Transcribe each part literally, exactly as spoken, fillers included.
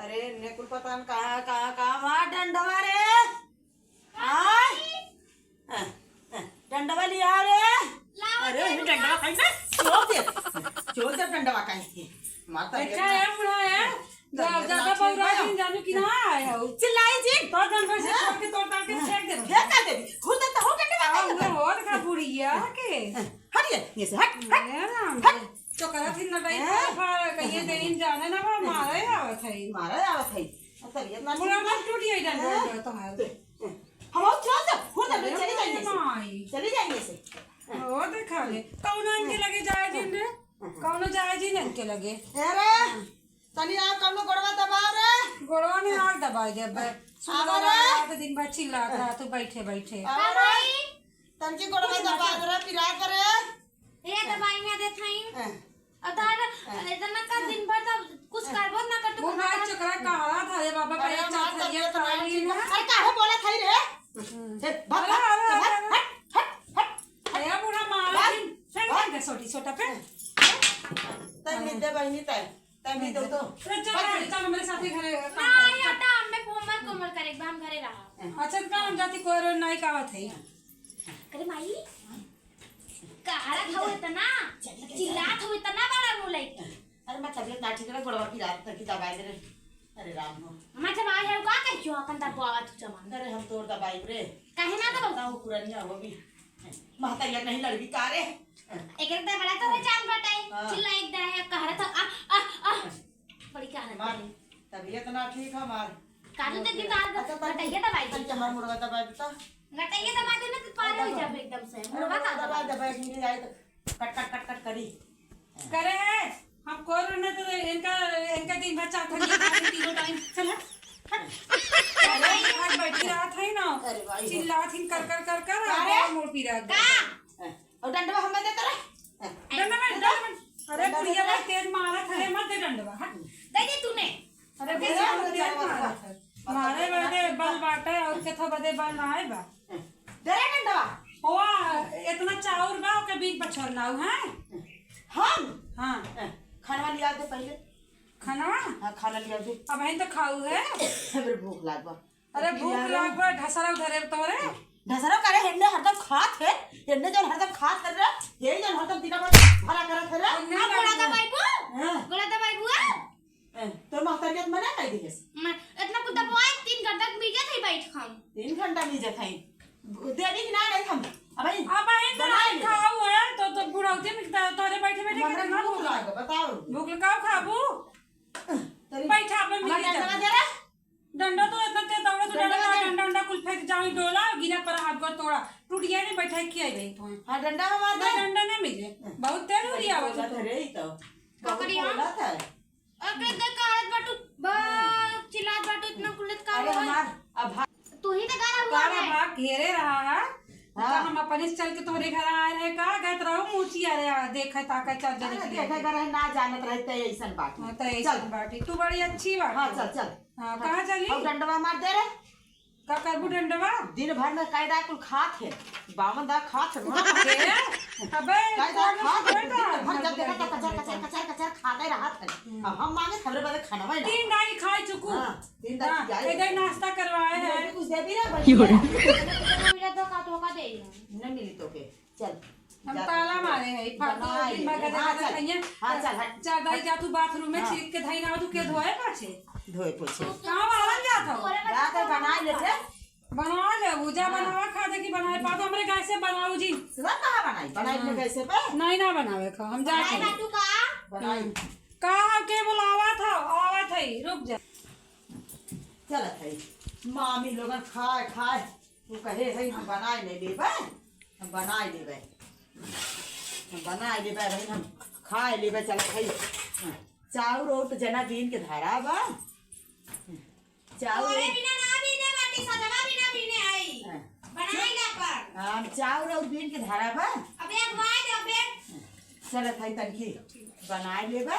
अरे, इन्हें कुल पता न कहाँ, कहाँ, कहाँ, वहाँ डंडवा रे। आय। डंडवा लिया रे। लावा अरे, डंडवा खाई ना। चोर दे। चोर दे डंडवा खाई। माता अच्छा है, बूढ़ा है। जा-, ज्यादा बउरा दिन जानू कि ना आए हो। चिल्लाई जी। तो डंडवा से हाँ? छोड़ के तोड़ ताड़ के फेंक दे। फेंक कर दे। खुद तो हो डंडवा खाई। हो देखा बुढ़िया के। हट ये, ये से हट, हट, ए राम हट। रे, चोकरा थी न रही, हाँ। फाड़, कहिए दे इन जाने ना, बा, मारे आवत है। मारे आवत है। तबीयत ना मुड़ा ठीक बा। टूट गई डंडा हाँ। डंडा तोहार। हम और चल जा, हो जा, अरे चली जाएंगे से। माई। चली जाएंगे से। ओ देखा ले, कौन इनके लगे जाए दिन रे? कौन जाए दिन इनके लगे? अरे, तनी आ कौनो गोड़वा दबाओ रे। गोड़वा में आग दबाई दे बे। आवा सुबह रे। रात दिन भर चिल्लात रहा तू बैठे बैठे। आवा रे। तनकी गोड़वा दबा दे रे, पिरात रे। ए, दवाई ना देत हईन। हाँ। अब तार हाँ। इतना का दिन भर तब कुछ हाँ। करबो ना कर, तू वो खाना भाई चोकरा कहा था रे बाबा, अरे पहले हमार चाचा ये तबीयत खा ना ली ठीक ना। है। अरे काहे बोला था रे? हम्म। ए, भाग, अरे, भाग, अरे, भाग, अरे, हट, हट, हट, हट। ए, बूढ़ा मार भाग, दिन, फेंक भाग। दे, छोटी, छोटा पे। तै मिल दे बहिनी, तै, तै मिल दे तो। अरे, चल, भाग। चल, चल, मेरे साथ ही घरे काम ना, कर। ये हटा, हमें होमवर्क, होमवर्क करे, हम घरे रहा। अच्छा, तो का हम जाती कोई रोज नाई का आवत है। अरे माई, काढ़त हऊ इतना, चिल्लात हऊ इतना बड़ा मुँह लइके। अरे, मैं तबीयत ना ठीक रहे, गोड़वा की रात तक की दवाई दे रहे। अरे राम हो। मैं जब आए हऊ का कहियो, अपन दबवा तू जमान। अरे, हम तोर दबाई रे। काहे ना दबाऊ? ना, वो पुरनिया हो भी। महतैया नहीं लड़बी का रे? एक एक दबड़ा तो है जान बटाई। हाँ। चिल्ला एक दे है, कह रहा था, आ, आ, आ। बड़ी कहा मामी, तबीयत ना ठीक है हमार। काजू ते दिन आज अच्छा, तन-, गटैया दबाई तन देता। हमार मुड़वा दबाई देता। गटैया दबाई देना तो पार हो अरे, जाबे एकदम से। अरे, मुड़वा का दबाई, दबाई? दबाई, दबाई, नहीं आई तो कट, कट, कट, कट करी। करे है, हम कोर न तो इनका, इनका दिन भर चार थरिया खाली तीनों टाइम। चल हट, हट। अरे, आज बैठी रात है ना, अरे भाई। चिल्लात हिन कर, कर, कर, कर, अरे। और मुड़ पी रहा है। का? और डंडवा हमें देता रहे। डंडवा, डंडवा। अरे डंडवा बुढ़िया दे। भाई तेज मारत है, मत दे डंडवा, हट। दे दे तूने। अरे दे बुढ़िया दे, भाई तेज डंडवा। मारत है। मारे बदे बल बाटे और केथो बदे बल ना आए बा। दे रे डंडवा। ओआ, इतना चाउर बा, ओके बीच बछर लाऊ, हैं? हम? हाँ। खाना लिया दे पहले। खाना? हाँ, खाना लिया दे। अब हैं तो खाऊ है। हमरे भूख लाग बा। अरे भूख लाग बा, ढसरा उधरे तोरे। ढसरा करे, हेन्ने हरदम खात है, हेन्ने जौन हरदम खात कर रहा, यही जौन हरदम दिना भर भरा करत है रे। हेन्ने अब गोड़ा लग दबाई बू? हाँ। गोड़ा दबाई बू, हाँ? ए, तोर महतरिया त मना कर दिहस। मैं इतना कुल दबाए, तीन घंटा के मिजत है बैठ हम। तीन घंटा मिजत है। देरी ना नहीं हम। अब भाई अब भाई बनाई ले। खाऊ है, तो, तो बुढ़ौती में तो, तोरे बैठे बैठे हमरे कितना भूख भूख लाग, बताओ। भूख लगा खाबू? तरी बैठा पे हमार मिली डंडा जाए। दे रे। डंडा तो इतना तेज दौड़े, तू डंडा डंडा, दे। डंडा, डंडा कुल फेंक जाऊं, डोला, गिरा पर हाथ गोड़ तोड़ा, टूट गया नहीं, बैठा के खियाई रही तो। हाँ, डंडा हमार दे। ना, डंडा नहीं मिले, बहुत तेज उड़ी आवत है। रे, ई तो बहुत पकड़िया। बोलत है। अबे देख, कहत बाटू, बा, चिल्लात बाटू, इतना कुल का अरे होई? हमार, अब भा- तू ही तो गारा हुआ काला है। भाग घेरे रहा है। हाँ। तो हम अपने से चल के तोहरे घर आए रहे, का गत रहो मूची, अरे, आ, देखे ताके चल जने अरे, के देखे लेके। घर है, ना जानत रहे, ते ऐसन बात हाँ, है। तो ऐसन चल। बात है। तू बड़ी अच्छी बात हाँ, है। चल, चल। हाँ, हाँ। कहाँ चली? अब डंडवा मार दे रे। का करबू डंडवा? दिन भर में कायदा कुल खात है, बावन दा खात है। ए, अबे, कायदा कौन खात है, बेटा? दिन भर जब देखा था, कचर, कचर, कचर, कचर खाते रहत है। हम्म। अब हम मांगे, हमरे बदे खाना भाई ना। तीन दाई खाए चुकू। हाँ, तीन दाई हाँ, खाए। इधर नाश्ता करवाए हैं। मुझे कुछ दे भी ना, भाई। मिला तो का, तो का दे ही ना। नहीं मिली तो के। चल, हम जा ताला तू। मारे हैं, फालतू बना दिन ले। भर का हाँ, देखा चल। खाइए। हाँ, चल, हट। चल, दाई, जा तू बाथरूम में हाँ। छिड़क के धाई ना, तू के धोए पाछे? धोए पोछे। कहाँ बाहर जात हो? जा तो बना ले रे। बना ले, वो जा हाँ। बनावा खा दे कि बनाए पात, हमरे गैस से बनाऊ जी। सुबह कहाँ बनाई? बनाई अपने हाँ। गैस पे? नहीं ना बनावे खा, हम जाए बनाई खाई। ना तू का? बनाई। हम्म। का हो के बुलावा था? आवा था ही, रुक जा। चलत है। मामी लोगन खाए, खाए। तू कहे है, हम बनाए नहीं लेबे, हम बनाए लेबे, हम बनाए लेबे भाई, हम खाए लेबे, चल भाई। चाउर और तो जना बीन के धरा बा, चाउर तोरे बिना ना बीने बाटी, सजवा बिना बीने आई। हाँ। बनाई ना पर। हाँ, हम चाउर और बीन के धरा बा। अबे अगवाए दे, अबे। चलत है तनकी बनाए लेबे।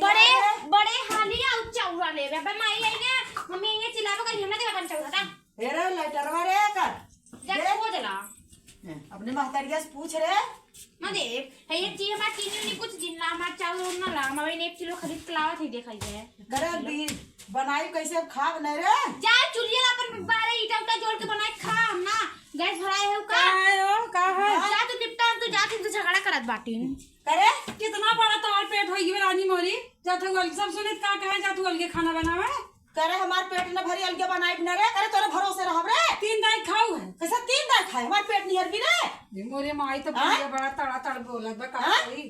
बड़े, बड़े हाली आउ चौरा लेबे। अबे माई आई ने, मम्मी आई ने चिल्लाबो करी, हम ना देबे अपन चौरा दा। हे रे, लाइटरवा रे कर। जा दे। खोज ला। अपने महतरिया से पूछ रे। ना देब। है एक चीज हमार चीनी उनी कुछ दिन ला, हमार चाउर उर ना ला, हम अबे एक किलो खरीद के लावत ही, देखा जाए। करे भी बनाई कैसे खाब नहीं रे? जा चुलिया ला अपन बारे ईटा उटा जोड़ के बनाई खा, हम ना गैस भराए हो का? का है ओ, का है? जा तू निपटा, हम तू जात ही, तू झगड़ा करत बाटिन। करे? कितना बड़ा तोहार पेट होई गई रानी मोरी, जात हूँ अलग सब सुनित का कहे, जात हूँ अलगे खाना बनावे। करे हमार पेट न भरी, अलगे बनाई न रे, करे तोरे भरोसे रहब रे। तीन दाई खाऊ है। कैसे तीन दाई खाए? हमार पेट नियर भी रे। ये मोरे माई तो हाँ? बड़ा बड़ा तड़ा तड़ बोलत बा, का हाँ? करी?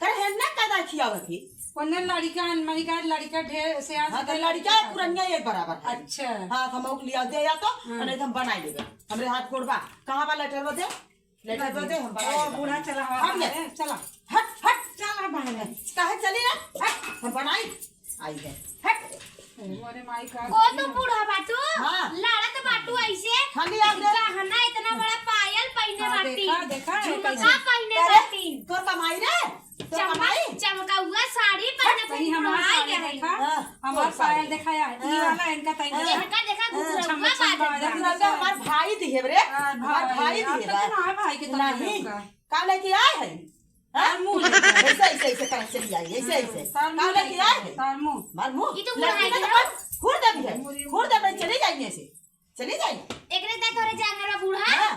करे है ना का दाई खियावत ही? ओने लड़िका, अनमनी का लड़िका ढेर से आज हाँ, तो लड़िका पुरनिया एक बराबर है। अच्छा। हाँ, हम ओक लिया दे या तो, हाँ। नहीं तो हम बनाई लेबे। हमरे हाथ गोड़ बा। कहाँ बा लेटर बा दे? लेटर बा दे, हम बनाई ओ, लेबे। बूढ़ा चला हवा हट ले। बाहर, चला। हट, हट। चला बाहर। काहे चली रे? हट, हम बनाई। आई है। हट। अरे माई का को तू बूढ़ा बाटू? हाँ। लड़त बाटू ऐसे? हम भी आ गए। गहना इतना बड़ा पायल पहने हाँ, बाटी। देखा, देखा, झुमका कैसे? पहने अरे, बाटी। तोर कमाई रे? तोर चमका-, कमाई? चमकौआ साड़ी पहने हट, खूब तनी हमार बुढ़ाई साड़ी गए। देखा। हाँ, हमार तोर साड़ी। पायल देखा यार, ई हाँ। वाला इनका तनी हाँ। देखा। इनका देखा, हाँ। घुघुरौआ छमक छमक बाजत बाजत बा। हमार भाई दिहे रे। हाँ, हमार भाई, भाई आप दिहे तो बा। ना है भाई के तनी नहीं। का। का लेके आए हैं? हाँ? तार मुंह लेके आए। ऐसे, ऐसे, ऐसे करके चली आई, ऐसे, हाँ, ऐसे। तार मुंह का लेके लेके आए आए? हैं? तार मुंह। मार मुंह। ई तो लड़की बुढ़ाई का है। तो मार, घूर दे भी है। घूर दे, भाई, चली जाइए ऐसे। चली जाइए। एकरे तक तोरे जांगर बा बूढ़ा। हाँ।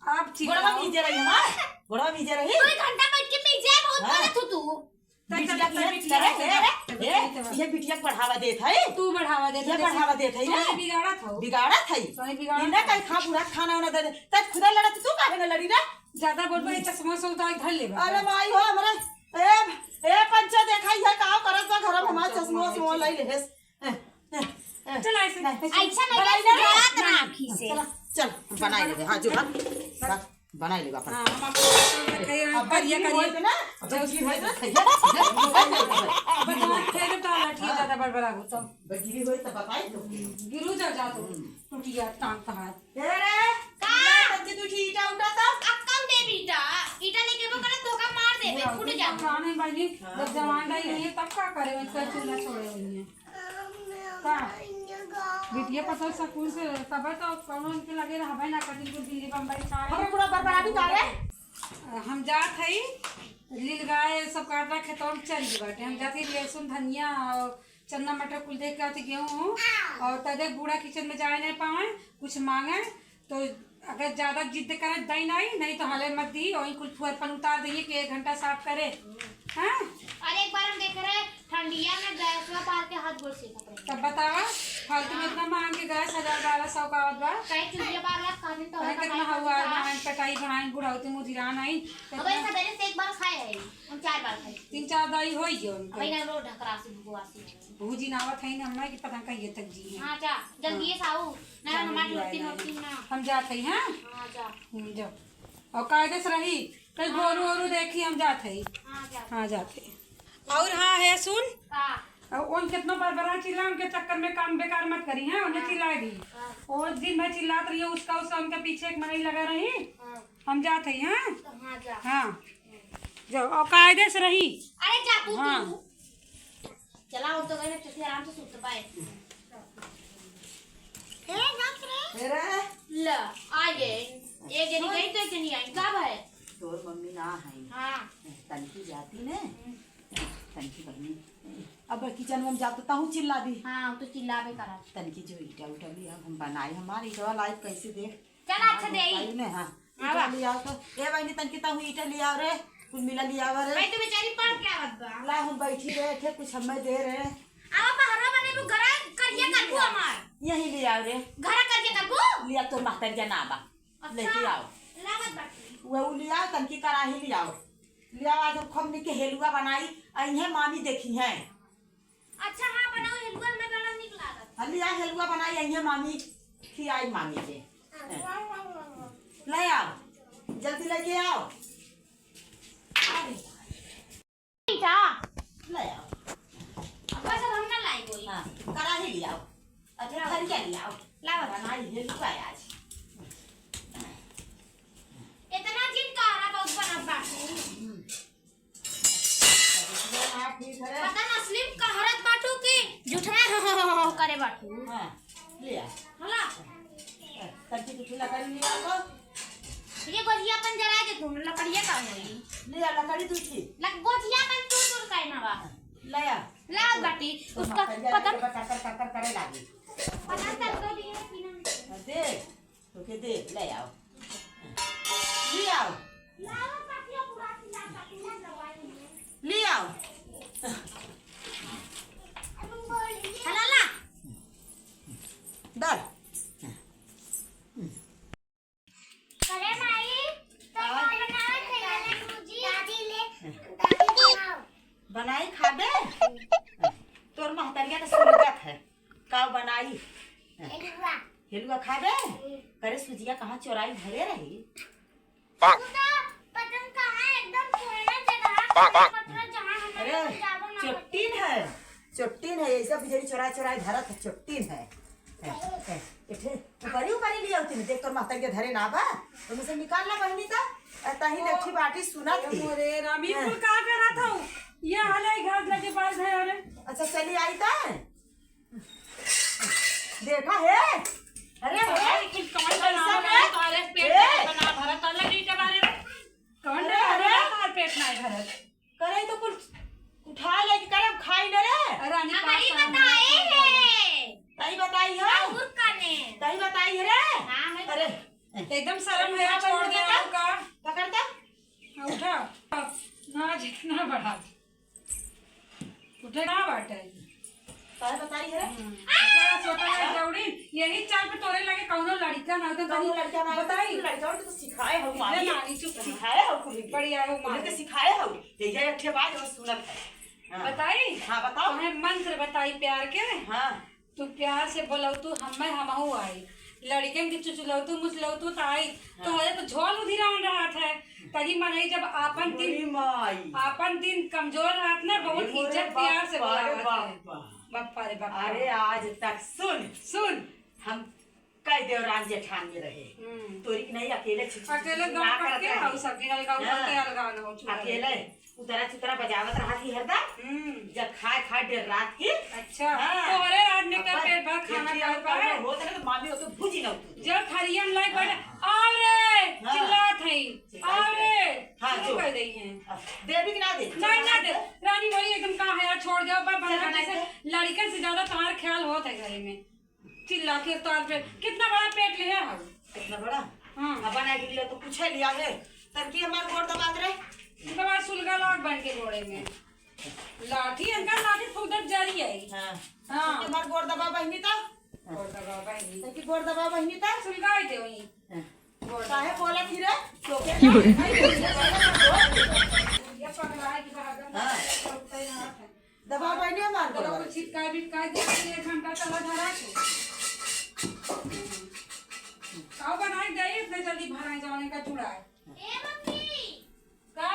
आप चिल्लाओ। गोड़वा मीजे रही हमार। गोड़वा मीजे रही। दो घंटा बैठ के मीजे, बहुत हाँ। गलत हो तू। बिटिया के बिटिया करे, के ए, ए, बिटिया के ये बिटिया के बढ़ावा देत है। तू बढ़ावा देत ये है, बढ़ावा देत है तू ना। बिगाड़त हो। बिगाड़त है। तू बिगाड़त इन्हें हो। कहीं खा बुरा खाना उना दे दे। तब खुदा लड़त तू काहे ना लड़ी रे? ज्यादा बोलबे, ये चश्मा से उतार के धर लेबे। अरे माई हो, हमरा, ए, ए, पंचो देखा, ये का करत बा घर में, हमार चश्मा उश्मा लाई लेहेस। ए, ए, ए, चल, ऐसे, नहीं, ऐसे। ऐसा नहीं, बनाई ऐसे ले। जात ना आँखी से। चल, चल, बनाई ले, हाँ, जो बा, बा, बनाई ले, अपन। हाँ, हम आपको रखे हैं, अब करिए, बजरी करिए। होई तो ना, जब बजरी होई तो ना, अब तो फेर तो लाठी हाँ। ज्यादा बड़बड़ा हो तो। बजरी होई तो बताई तो। गिरू जा, जा तो। हम्म। टूटिया टांग तहार। ए रे, का? ये तब के तू ईटा उठा था? अब कम देबी ईटा। ईटा लेके वो करत धोखा मार देबे, फूट जाबे। पुराने बाजी, हाँ, जब जवान रही नहीं है, तब का करे, उसका चूल्हा छोड़े हुई है। का? बिटिया पतोह सकून से तबे तो कौनो इनके लगे रहबे ना करती, कुल दिल्ली बम्बई सारे। हमरे पूरा बरबराबी का रे? हम जात हई, लील गाय सब काट रहा, खेतवा में चल गई बाटे। हम जात हई लहसुन, धनिया और चना मटर कुल देख के आती गेहूं हूं। और तदे बूढ़ा किचन में जाए नहीं पावे, कुछ मांगे तो अगर ज्यादा जिद करे दई नहीं, नहीं तो हाले मत दी, और कुल फुहरपन उतार दइए कि एक घंटा साफ करे। हाँ? अरे एक बार हम देख रहे ठंडिया में गैसवा बार के हाथ गोड़ सेकत रहे। तब बतावा, फालतू में हाँ। इतना महंग के गैस हजार बारह सौ का आवत बा। कहे चूल्हे बार लाख खातिर तो कहे हम कितना खाई हवा खातिर है, महंग कटाई बनाई, बुढ़ाऊ ते मुझिरा नहीं। अब कितना सवेरे से एक बार खाए है, हम चार बार खाए। तीन चार दाई होई गयो उनके। अबे ना रोड ढकरासी भुगवासी है। भूजी ना आवत है ना, हमारे की पता कहिए तक जी है। हाँ, जा, जल्दी हाँ। से आओ। ना, जल्दी हमारे आए रोटी ना। रोटी ना। हम जात है, हाँ? हाँ, जा। हम्म, जाओ। और कायदे से रही, कहीं हाँ। गोरू ओरू देखी, हम जात है। हाँ, जा। हाँ, जात है। और हाँ है, सुन। का? और उन कितना बार बड़ा चिल्ला, उनके चक्कर में काम बेकार मत करी, हैं? उन्हें हाँ। चिल्ला दी। हाँ। और दिन भर चिल्लात रही, उसका, उसका, उनके पीछे एक मनई लगा रही। हाँ। हम जात है, हाँ? तो हाँ, जा। हाँ। जाओ, और कायदे से रही। अरे जा तू, हाँ। तू। चला, हम तो गए, चुटकी आराम से सुत पाए। ए, बाप रे। ए रे। ल, आ गए। एक जनी सुन। गई तो एक जनी आई। का भाई? तोर मम्मी ना है। हाँ। तनकी जाती ने। हम्म। तनकी बहनी। अब किचन में जात तो ताहू चिल्ला दी। हाँ, हम तो चिल्लाबे करा। तनकी जो ईटा उटा लिया, हम बनाए, हमारी ईटवा लाइफ कैसे देख। चल, अच्छा, दे आई। ने, हाँ। हाँ, ईटा बा। लियाओ तो। ए बहिनी, तनकी ताहू ईटा लियाओ रे। कुल मिला लियाओ रे। भाई, तू बेचारी पढ़ के आवत बा। ला, हम बैठी रहे थे, कुछ हमें दे रहे। आवा, पहरवा बने, तू घरा करिया करबू हमार। यही लियाओ रे। घरा करिया करबू? लिया, तो महतरिया ना बा। अच्छा, लेके आओ। लागत बाटी। वो, वो लियाओ, तनकी कराही लियाओ। लियाओ, आज हम खूब निक के हेलुआ बनाई, अइहें मामी देखी हैं। अच्छा, हाँ, बनाओ, हेलुआ हमें बड़ा नीक लागत। हल्दी आ हेलुआ बनाई, अइहें मामी, खियाई मामी के। ले आओ, जल्दी लेके आओ। अरे। बेटा। ले आओ। बस अब हम ना लाई कोई। हाँ, कराही ले आओ। अच्छा, लाओ। थरिया ले आओ। लाओ। बनाई हेलुआ आज। इतना जिन कारा बहुत बनत बाटू। हम्म। पता ना असली में कहरत बाटू कि झूठ में करे बाटू। हाँ, ले आ। होला? तब की तू लकड़ी ले आ तो। ये गोझिया अपन जरा दे तू, लकड़िया का होई? ले आ, लकड़ी दूसरी। लग, गोझिया अपन चूर चूर करना बा। ले आ। लाल बाटी, तो उसका मकइया पता के बस कर, कर, कर, कर करे लागी। पता चल तो दिए कि ना। दे, तोके दे, ले आओ। ले आओ। लाल बाटी पूरा चिल्ला पाती ना दवाई में। ले आओ। हला ला। दर। अरे माई, तो और? का बनावत है? दादी ले, दादी बनाओ। बनाई खाबे? तोर महतरिया के सुलगत है। का बनाई? हेलुआ। हेलुआ खाबे? हम्म। करे सुजिया कहाँ चोराई धरे रही? तू तो पता न कहाँ एकदम कोने जगह, मतलब जहाँ हम अरे, लोग जाबो ना चोट्टीन करते। है, चोट्टीन है, ऐसा बिजली चोरा चोरा धरत है, चोट्टीन है। ए, ए, एठे, ऊपरी ऊपरी लिया होती, देख तोर महतारी के धरे ना बा, तो मुझे निकाल ना बहनी ता, ए, तही ओ, देखी बाटी सुनत ए, थी। मोरे रामी, हाँ। कुल का करत हऊ? ये हाल है, घास लगे पास है, अरे। अच्छा, चली आई ता? देखा है? अरे, अरे, अरे, कुछ कौन कैसा बनावत है? है? अरे, पेट ए! कैसे ना भरत? अलग ही के बारे में। कौन अरे, रे? अरे। हमार पेट ना भरत। करे तो कुछ उठा ले के करे, हम खाई न रे। अरे, रानी, हम पाँच नहीं साल बताए में हैं। तई बताई है? और कने? तई बताई है रे? हाँ, मैं अरे। एकदम शर्म है, हाँ, छोड़ दे पकड़। का। पकड़ दे। हाँ, उठा। ना, जितना बढ़ा। उठे ना बाटे। काहे बताई है? हम्म। इतना छोटा है दौड़ी, यही चाल पे तोरे लगे कौनो लड़का ना होते, कौनो तनी लड़का ना होते, बताई। लड़का होते तो सिखाए हो ये मामी। नानी चुप रही। सिखाए हो कुली। बड़ी आए हो उन्हें मामी। तो सिखाए हो। ये, ये अच्छे बात और सुनत है। हाँ। बताई? हाँ, बताओ। तुम्हें मंत्र बताई प्यार के। हाँ। तू प्यार से बोलौतू, हम्मे हमहू आई। लड़िकन के चुचलौतू, मुचलौतू त आई। हाँ। तोहरे तो झोल उधिरान रहत है। तनी मनई जब आपन दिन, अरे माई। आपन दिन कमजोर रहत ना, बहुत अरे मोरे इज्जत प्यार से बाप, अरे बोलावत बाप, है। बाप। बाप रे बाप। अरे आज तक सुन। सुन। हम कई देवरान जेठान में रहे। हम्म। तोरी के नहीं, अकेले छिक, छिक, अकेले छिक, गाँव ना करत के रहे। हऊ सखी, अलगा हाँ। करते अलगा ना हो, चुप अकेले रहे। उतरा चुतरा बजावत रहत ही हरदम। हम्म। जब खाए खाए डेर रात की। अच्छा, हाँ। तोहरे रात में का अपन पेट भर खाना एक खाए कौनो पाए? होत रहे तो मामी ओके भूजी ना उतरती। जब थरियन लाई बैठे, हाँ। "आओ रे!" हाँ। चिल्लात है, चिल्लात "आओ है। रे!" हाँ, शुरू जो। कर देई हैं। अब देवी की ना दे। नहीं, ना दे। रानी वही एकदम कहा है यार, छोड़ दे, अब बंद कर, जैसे लड़कन से ज्यादा तुम्हारा ख्याल होत है घरे में। चिल्ला के तार पे, कितना बड़ा पेट लिया है? कितना बड़ा? हाँ। अब बना के लिया तो कुछ है लिया है। तब की हमार गोड़ दबात रहे। तो हमार सुलगा लाग बन के गोड़े में। लाठी, इनका लाठी फुदत जा रही है। हाँ। हाँ। तब की हमार गोड़ दबा बहिनी ता? गोड़ दबा बहिनी। तब की गोड़ दबा बहिनी ता? सुलगाए दे वहीं। हाँ। गोड़ काहे दबा। बोला थी रे? तो क्या? ये पगला है कि बहादुर हाँ। है। दबा बहिनी हमार बोलो, बोला। कुछ छिटकाए बिटकाए दे, एक घंटा चला धरा के। का बनाई दे, इतने जल्दी भराई जवानी का चूड़ा है। ए मम्मी! का?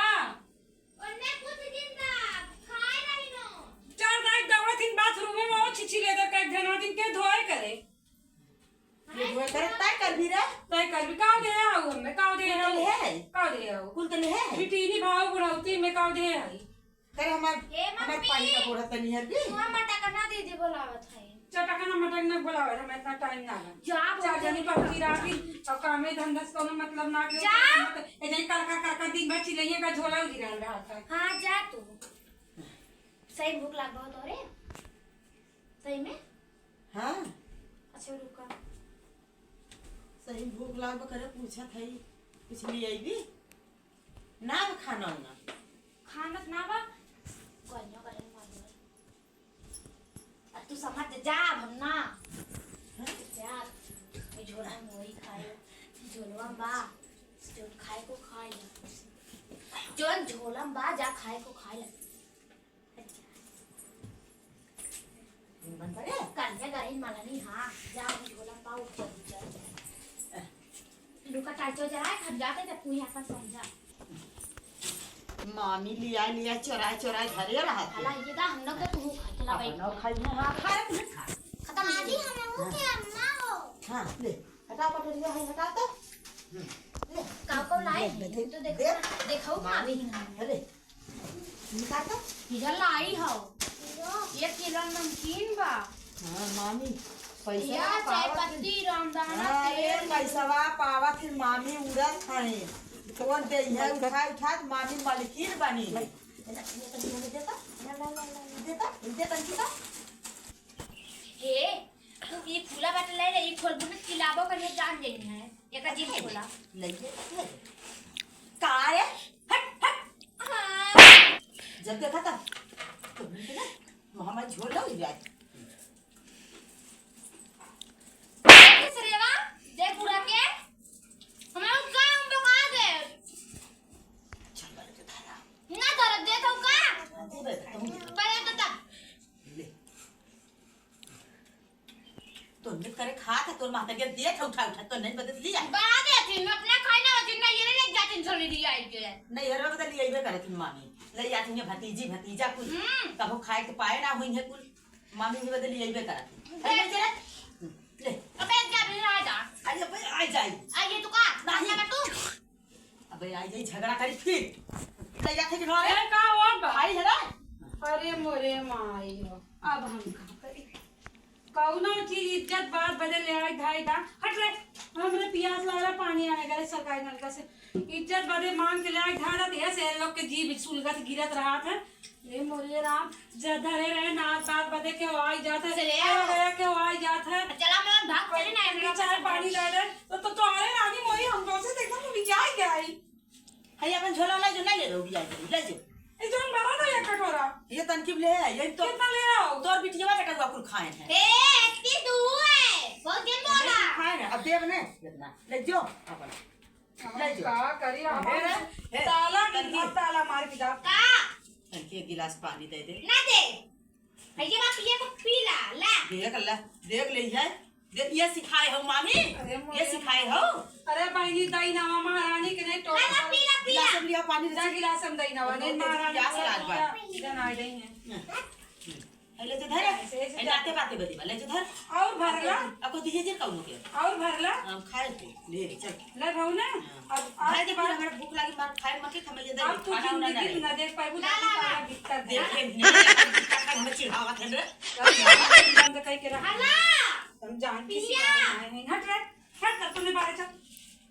ओन्ने कुछ दिन दा, खाए रही नो। चार नाई दौड़ा दिन बाथरूम में वो छिछी लेदर का एक घना दिन के धोए करे। ये धोए करे तय कर भी रे। तय कर भी, काव दे आओ हमें, काव दे कुल आओ। ले है? काव दे आओ। कुल तो ले है? बिटीनी भाव बुढ़ौती में काव दे आई। करे हमार, ए हमार मम्मी! पानी का बोरा तनी हर भी। वहाँ मटकना दीदी बोलावत है। चटकना मटकना बोलावत है, हमें इतना टाइम ना है। जा चार बोलते जनी हैं। पहुंची राती, और कामे धंधा से कोनो मतलब ना के। जा। ए, जाई करका, करका दिन भर चिलैया का झोला उधिरान रहा था। हाँ, जा तू। सही भूख लाग बहुत हो रे। सही में? हाँ। अच्छा, रुका। सही भूख लाग करे, पूछत है, कुछ ले अइबी? ना बा खाना उना। खाना त ना बा। कोई ना करे, मार दे। अब तू समझ जा, अब हम ना। हाँ? जा, कोई झोला में वही खाए। झोलवा में बा, जो खाए को खाए। जो झोला में बा, जा खाए को खाए। निमन बा रे। कान्हे गहिन मलनी, हाँ, जा वही झोला पाओ, उज्जर, उज्जर। लुका टाइचो जराए, हम जाते जब तू यहाँ पर समझा। मामी लिया, लिया, चोराए, चोराए धरे रहत है। हला, ये दा, हम लोग तो तू खा, चला भाई। अपनो खाई है, हाँ, खा रे, तू खा। खत्म हो दादी, गया। हम लोग के अम्मा हो। हाँ, ले, हटा कटोरिया है, हटा तो। हम्म, ले। का को लाए ले, हैं? दे, तो देख, दे। देखो, मामी। मामी ही नहीं। अरे, निकाल तो। इधर लाई हो। एक किलो नमकीन बा। हाँ, मामी। पैसा या चाय पावत पत्ती, रामदाना, हाँ, तेल। ए, पैसवा पावत है, मामी उड़त है। कौन दे है? उठा, उठा, मामी मलकिन बनी है। दे दा, दे दा, दे दा, दे दा। हे, तू ई फूला बाटे ले ले, ई खोलबू न चिल्लाबो करिए, जान जाई है। एकर जिद खोला। ले ले, ले ले। का रे? हट, हट। हाँ। जब देखा था, तो मिलते ना, मोहम्मद झोल लो जाए। देख सरेवा, देख बुढ़ा के, हमारा काम बका दे। चल, बड़े के धारा। ना दर्द दे तो का? दे बे, तुम दे। बड़े तो तब। ले। तोर मित करे खात है, तोर महतरिया देत है उठा उठा, तो नहीं बदल लिया। बना दे थी, मैं अपना खाई ना, वजन ना, ये नहीं जाती, छोड़ दिया आई के। नहीं, हर वक्त लिया ही करे थी मामी। ले जाती है भतीजी, भतीजा कुल। हम्म। कबो खाए के पाए ना हुई है कुल। मामी भी बदल लिया ही करे थी। अरे, ले, ले। अबे, जा, भी आ जा। अरे, अबे, आ जाई। आ, ये तो का? नहीं। अपना तू। अबे, आई जाई झगड़ा करी फिर। ले जाके के घरे। ए, का हुआ बा? भाई है ना? अरे मोरे माई हो, अब हम का करी? कौनो चीज इज्जत बात बदे ले आई धाई दा। हट रे, हमरे पियास लागला, पानी आने गए सरकारी नलका से। इज्जत बदे मांग के ले आई धाई दा, तो ऐसे लोग के जीभ सुलगत गिरत रहा था। ए मोरे राम, जब धरे रहे नार पार बदे के हो आई जात है। चले आओ। आ गया के हो आई जात है। चला, मैं भाग चली ना, कहीं चाय पानी ला दे। तो, तो, तो अरे रानी मोरी, हम तो से देखो, तू भी जाए क्या आई? है अपन झोला ला जो, ना ले लो, भी आई, ले जो। ए, जोन भरा था एक कटोरा। ये तनकी ले है, ये तो कितना ले आओ? तोर बिटिया बेटा का कुल खाए हैं। ए, इतनी दू है, बहुत दिन बोला। खाए ना, अब देव ने, इतना, ले जो, अपन। ले जो। का करी, हम हे, हे, ताला की तनकी। ताला मार के जा। का? तनकी एक गिलास पानी दे दे। ना दे। भैया, बाप, ये को पी ला, ला। देख ला, देख ले है। देख, ये सिखाए हो मामी? अरे मोरे। ये सिखाए हो? अरे बहिनी, दई नावा महारानी के नहीं टोक ला, ला, पी ला, पी ला। गिलास में लिया पानी जा, दे। गिलास में दई नावा, नहीं महारानी प्यास लाग बा। जन आ गई है। हाँ। ले जो धर। ऐसे, ऐसे ए, लाते बाते बदी बा, ले जो धर। और भरला? अब को दिए जे कौनो के। और भरला? हम खाए थे, ले, चल। ले भाऊ ना, हाँ। अब आज भाई, के देखिए, बाद हमारा भूख लागी, मार खाए मत, हम ये दे अब तू खाना उना ना जिंदगी में रहे। ना देख पाइबू, ला, ला, ला। तारा भीतर दे। देख ले, नहीं, नहीं, नहीं, नहीं, चिढ़ावत है रे। बंद कई के रख। हला। हम जान के पिया। सिखाए नहीं, नहीं, हट रे, हट कर, तूने बाहर चल,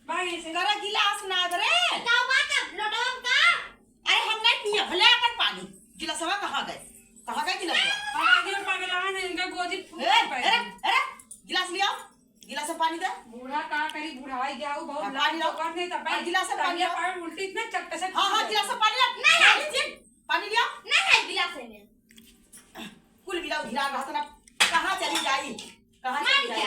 बाहर ये से। करा गिलास ना दे रे। का बात है, लोटवा का? अरे हम नहीं पिए, भले अपन पानी, गिलासवा कहाँ गए? कहाँ गए गिलासवा? हम आगे पगला है, इनका गोदी फूट ए, गई। अरे, अरे, गिलास लिया। गिलास में पानी दे। बूढ़ा का करी, बुढ़ाई गया, वो बहुत हाँ, लाल पानी लाओ। तो करने तब अब गिलास में पानी तबियत लाओ। और उल्टी इतना चट्ट से हाँ, हाँ, फूट गिलास में गई। पानी लाओ। नहीं, पानी लिया, पानी लिया। नहीं, नहीं, गिलास है नहीं। कुल मिलाओ, गिरा रहा था ना। कहाँ चली जाई? कहाँ मर चली जाई? जा।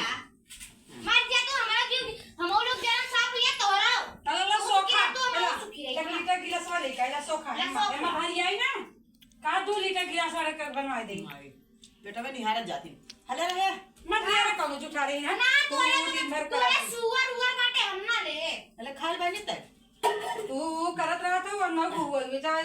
मर जा तो हमारा जीव, हम लोग जरा साफ हुआ तोहरा। चलो, लो, वो सोखा, क्या तो हम चलो। लोग सुखी रही एक ना। लीटर गिलास वाले का, ला, सोखा। ला, एमा, सोखा। एमा भरी आई ना। का दू लीटर गिलास वाले का बनवा दे। माई, बेटा, मैं निहारत जाती हूँ। हले रहे। मत ले रे, कौनो जुठा रही है। ना, तू तोरे, दिन भर तोरे करा। सुअर उअर बाटे, हम ना ले। हले खाल बानी तक। तू करत रहा था, वरना को हुआ, बेटा,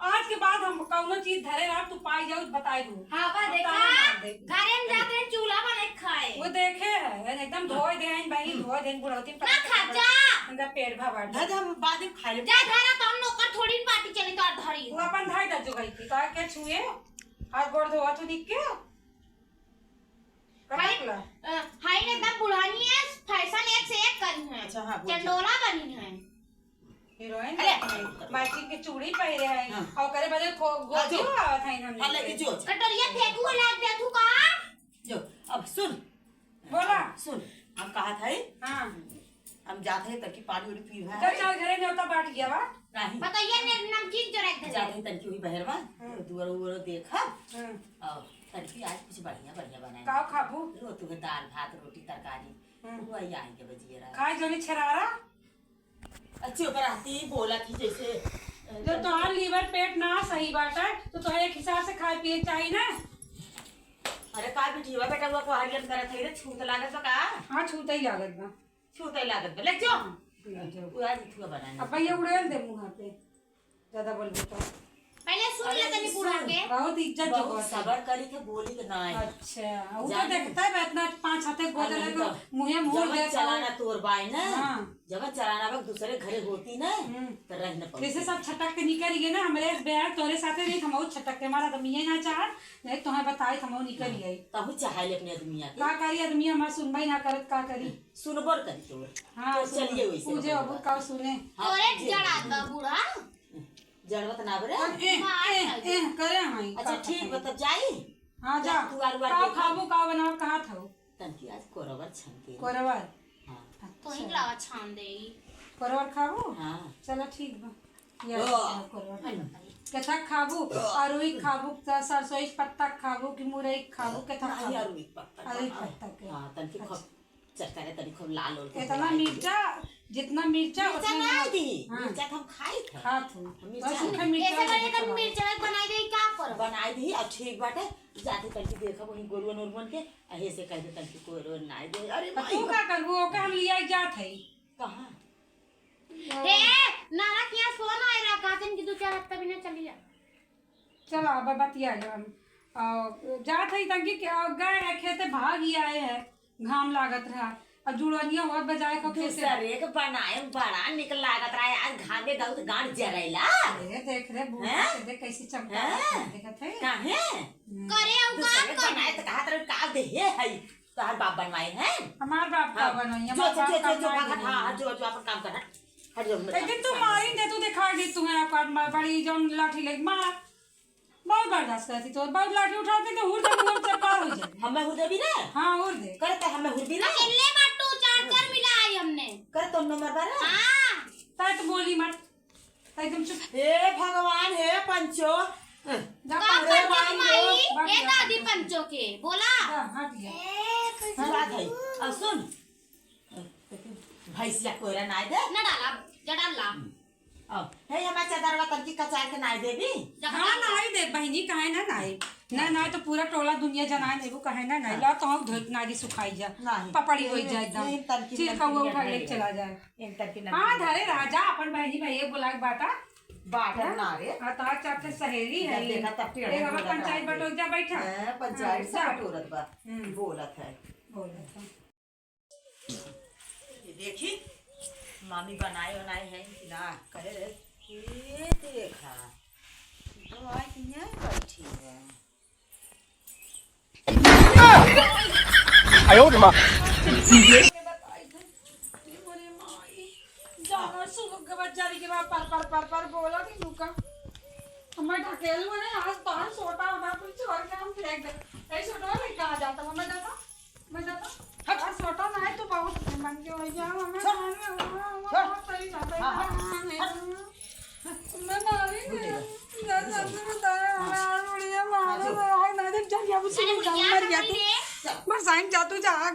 आज के बाद हम कौनो चीज धरे रहा, तू पाई जाओ, बताई दू। हाँ, बा, हम देखा, ताला मार दे। घरे में जाते हैं, चूल्हा बने खाए। वो देखे है, एकदम धोए दे हैं, बहिन, धोए दे हैं, बुढ़ौती में ना खा जा। उनका पेट भर बाटे। धर, हम बाद में खा ले। जा, धरा, तो हम नौकर थोड़ी ना बाटी चली, तो धरी तू हो। अपन धाई दा जो गई थी, तो आके छुए, हाथ गोड़ धोआ तू दिख के। कहाँ हाय, खुला? अ, हाय ने एकदम बुढ़ानी है, फैशन एक से एक करी है। अच्छा, हाँ, बोल। चंडोला बनी है। हीरोइन अरे। मैचिंग के चूड़ी पहिरे है। हाँ। और करे बदे खो-, हाँ, गोदी जो। आवत है हमने हाँ, लेके के। जो, जो। कटोरिया फेंकू लाग दे तू का? जो, अब सुन। बोला। सुन, हम कहा था ही? हाँ। हम जाते हैं तब की पानी उड़ी पीवा तो है। चल घरे न्योता बांट गया बा। नहीं। बताइए ने नमकीन चुरा के दे। जाते हैं तब की हुई बहरवा, हाँ। दुआर उआर देखा। हाँ। और तब की आज कुछ बढ़िया बढ़िया बनाए। का खाबू? लो तू दाल भात रोटी तरकारी। हाँ। वो आई आई के बजिए रहा। खाए जोनी छरारा। अच्छी ओकर आती बोला थी जैसे, अ, जब तोहार लीवर पेट ना सही बाटे, तो तोहे एक हिसाब से खाए पिए के चाही ना। अरे का बिटिया बेटा, वो कोहरियन करत है रे, छूत लागत बा का? हाँ, छूत ही लागत बा। छूत ही लागत बा, ले जो। हाँ, ले जो। वो आज थुआ बनाने। अब भैया उड़ेल दे मुँह पे, ज्यादा बोलबे तो। पहले बोलिए तनी बूढ़ा के। बहुत इज्जत बहुत जगह है। सबर करी के बोली के ना है। अच्छा, वो तो जानू। देखता है, इतना पाँच हाथे गोद अरे लगे, तो मुँहे मुँह जवन देखा। चलाना तोर बाई ना, हाँ। जवन चलाना बा दूसरे घरे होती ना, हम्म। तो रह न पाती। जैसे सब छटक के निकल गए ना, हमरे बेहार तोरे साथे नहीं, हम छटक के हमारा आदमी ना चाहत, नहीं तो हमें बताए, हम निकल हाँ, गए। तहु चाहे ले अपने आदमिया के। का करी आदमी, हमार सुनवाई ना करत, का करी? सुनबर करी तोर। हाँ, तो सुन-, चलिए वैसे पूजे रहो। अब का सुने। हाँ, तोरे पूजे। जड़ा बा बूढ़ा। जड़वत ना बरे। ए, मार ए, खाई। ए, करे हई, अच्छा, का ठीक खाई? बा, तब जाई? हाँ, जा। तू आलू बार का देखो। खाबू, का बनाओ, कहाँ था? तनकी आज कोरवर छन के। कोरवर? हाँ। अच्छा। तो ही लावा छान दे ई। कोरवर खाबू? हाँ। चलो, ठीक बा। या ओ। कोरवर। अरे। केथा खाबू? अरुई खाबू, त सरसोई पत्ता खाबू कि मुरई खाबू, केथा नहीं, खाबू? अरुई पत्ता अरुई खाबू। पत्ता के। हाँ, तनकी अच्छा। खूब चरचरे तनी खूब लाल ओल के इतना बनाई दी। मिर्चा, जितना मिर्चा, मिर्चा उतना ना नमक। दी, हाँ। मिर्चा तो हम खाई थे। खात हूँ। हम मिर्चा बस नहीं सूखा खाई। मिर्चा ऐसे वाला करके मिर्चा तो मिर्चा बनाई दे, का करब? बनाई दी, अब ठीक बाटे, जाते तनकी देखब वही गोरुअन ओरुअन के, अहे से कह दे तनकी कोई रोन ना दे। अरे तो माई तू हो। का करबू? ओके हम लिया जात है। कहाँ? हे, नारा किया सोना आए रहा, कहते हैं कि दो चार हफ्ता बिना चली जा। चलो, अब बतिया लेवन। आ, जात है तंगी के, आ, गए है खेते, भाग ही आए है, घाम लागत रहा। आ जुड़निया होत बजाए को खेते। दूसरे के बनाए में बड़ा निक लागत रहा है, आज घाम में दउत गांठ जरेला। अरे देख रे, बूढ़ा हैं? के देख कैसी चमका हैं? है, देखत है? काहे? हम्म। करे अउ दूसरे काम के बनाए करे। तो कहा तरह का दे है, है, तोहार बाप बनवाए हैं? हमार बाप का हाँ। बनवाई, जो, हमार जो, बाप जो, का जो, जो, बनवाई हाँ, हाँ, नहीं। जो, जो अपन काम कर। हट जाओ, एक दिन तू मारी दे, तू दिखा दी तुम्हें अपन ब-, बड़ी जौन लाठी लेके मारा। बहुत बर्दाश्त करती तो, बहुत लाठी उठाती तो हुर दे मुंह से पार हो जाए। हमें हुर देबी रे? हाँ, हुर दे। करे तो हमें हुर भी रे? अकेले बाटू चार चार मिला आई हमने। करे तो नंबर बारह? हाँ। तै तो बोली मत। एकदम चुप। हे भगवान, हे पंचो। जा का पंचो माई? हे दादी पंचो के, बोला। जा, हाथ दिया। हाँ, बात है। अब सुन। भैंसिया कोयरा नाय दे। ना डाला, जा डाल ला। अब, हे हमार चदरवा तनकी कचार के नाय देबी? जा हाँ, डाल ला। नाय दे, बहिनी, काहे ना नाय? ना, नाय तो पूरा टोला दुनिया जनाए देबू, काहे ना नाय? हाँ। ला तो हम धोई नारी सुखाई जा। नहीं। पपड़ी होई यही, जा एकदम। यही तनकी फिर नमकीन कौआ उठा ले डाल चला जाए। इन तक की हाँ, नमकीन धरे राजा, अपन बहिनी भैया बोला के बाटा। बाटा हाँ? ना रे। हाँ, तार चार ठे सहेली है। देखा तब टेढ़ा एक बाबा बोला पंचायत ना। बटोर जा बैठा। हाँ, पंचायत हाँ, से जा। बटोरत बा। हम्म। बोलत है। बोलत है। ये देखी, मामी बनाए बनाए है कि ना? करे रे। ये देखा, तो आज यहाँ बैठी है। आयो रे माँ। जानवर सुलुक के बच्चा री के बा, पर, पर, पर, पर बोला थी लुका। हमें ढकेलू ने आज बाहर सोटा उठा कुछ छोड़ के हम फेंक दे। ए, सोटा नहीं कहाँ जाता, हमें जाता, मैं जाता। हट। आज सोटा ना है तो बहुत मन के हो गया, हमें हट। खाने हुआ, हमें हट। बहुत सही जाता है। हाँ, हाँ। हट। मैं मारी नहीं। जा, जा, जा, जा, हाँ। बुढ़िया मारो, हाँ, जो। तो आज ना जब जब ये अब सुन अरे, जाऊँ, क्या मर गया कर तू। रही है? बरसाइन जा तू, जा।